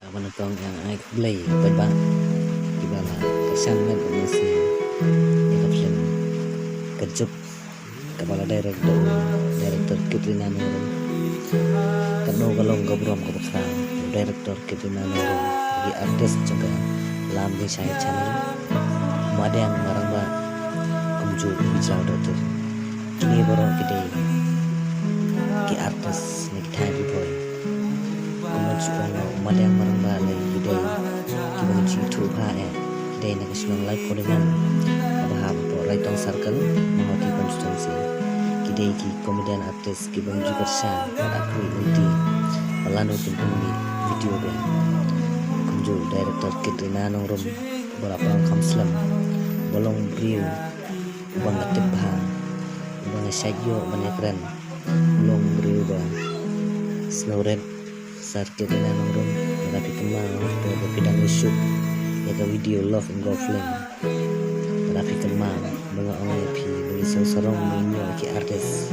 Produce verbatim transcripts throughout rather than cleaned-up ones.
Ba nyngkong nga ai khublei ïa phi ba kiba la kyrshan met bad sngewsih ïa ka film Ka Juk kaba la direct da u director Katrina Nongrum. Katno ka long ka burom kaba khraw, director Katrina Nongrum, ki artist jong ka Lam Jingshai Channel, Madiang Marangbah, kumjuh Bijlawdohtir. Kine baroh ki dei ki artist na ki thaiñ Ri Bhoi. Kumba ju ong, Madiang Marangbah lei ki dei kiba ngi ju ithuh bha eh. Ki dei na ka shnong Laiphodiang, kaba hap hapoh Raitong Circle, Mawhati Constituency. Ki dei ki comedian artist kiba ngi ju kyrshan bad akhri lynti ba lano kin pynmih video biang. Kumjuh director Katrina Nongrum, ba la pang kham slem, ba long briew uba nga tip bha, uba nga shait ïoh ban ïakren, long briew ba sngewrit. Sir Katrina Nongrum, lada phi kynmaw ba phi dang ïashoot ïa ka video Love and Go Film, lada phi kynmaw ba nga ong ïa phi ba ngi sngewsarong ba ngin ïoh ki artist,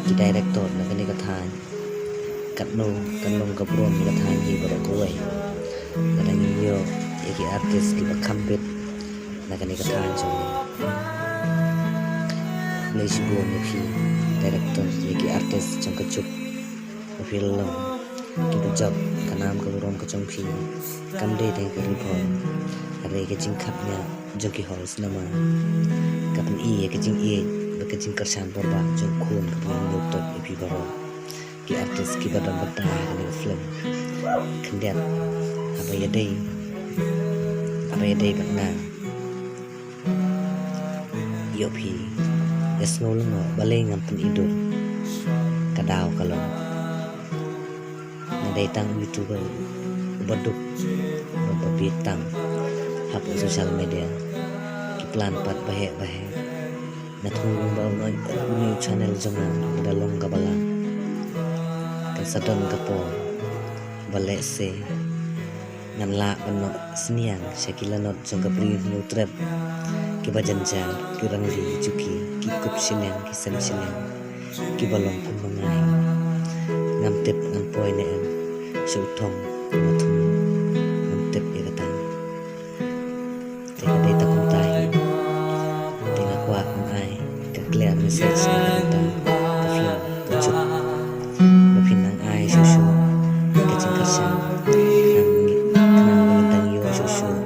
ki director na kane ka thaiñ. Katno kan long ka burom ïa ka thaiñ hi baroh kawei lada ngin ïoh ïa ki artist kiba kham bit na kane ka thaiñ jong ngi. Khublei shibun ïa phi director, ïa ki artist jong Ka Juk ba phi la long kiba jop ka nam ka burom ka jong phi. Kam dei tang ka Ri Bhoi, hynrei ka jingkhapngiah jong ki hall cinema ka pyni ïa ka jingïeit bad ka jingkyrshan borbah jong u khun kaba ngi ïoh tip ïa phi baroh ki artist kiba don bynta ha kane ka film. Khyndiat, haba ïadei, haba ïadei bad nga, ïoh phi ïa sngew lyngngoh balei ngam pynïoh dur. Ka daw ka long nga dei tang u YouTuber uba duk, uba bieit tam hapoh social media. Ki plan pat baheh baheh. Nga thmu lyngba une u channel jong nga ba da long kaba lah. Kan sa don ka por ba lehse ngan lah ban noh synñiang sha ki lanot jong ka Bri Hynñiewtrep kiba jynjar, ki rangli, ki juki, ki kup shiliang, ki sem shiliang, kiba long kum ma nga hi. Ngam tip ngan poi ne em sha u thong, ngam tip ïa kata. Te ka dei tang kumta hi. Te nga kwah ban ai ka clear message na ka bynta ka film Ka Juk, ba phin nang ai shuh shuh ka jingkyrshan, khnang ba ngin dang ïoh shuh shuh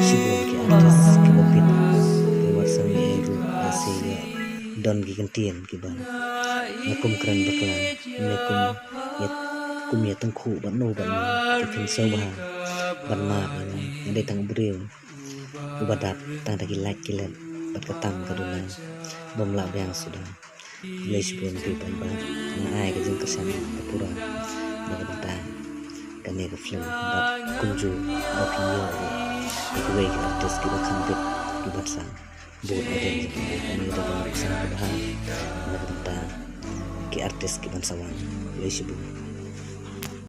shibun ki artist kiba bit, kiba wat sngewsih ruh, lehse ïa don ki kyntien kiba nga kum kren bakla, nga kum ïa, kum ïa tyngkhuh bad no bad no, te phin sngewbha ban map ïa nga. Nga dei tang u briew uba dap tang da ki lait ki let bad ka tam ka duna bym lah biang suda. Khublei shibun ïa phi paidbah, nga ai ka jingkyrshan ka pura na ka bynta kane ka film bad kumjuh ba phi ïoh ruh ïa kiwei ki artist kiba kham bit kiba sa bud hadien jong kane ka nuksa kaba ha na ka bynta ki artist kiban sa wan. Khublei shibun.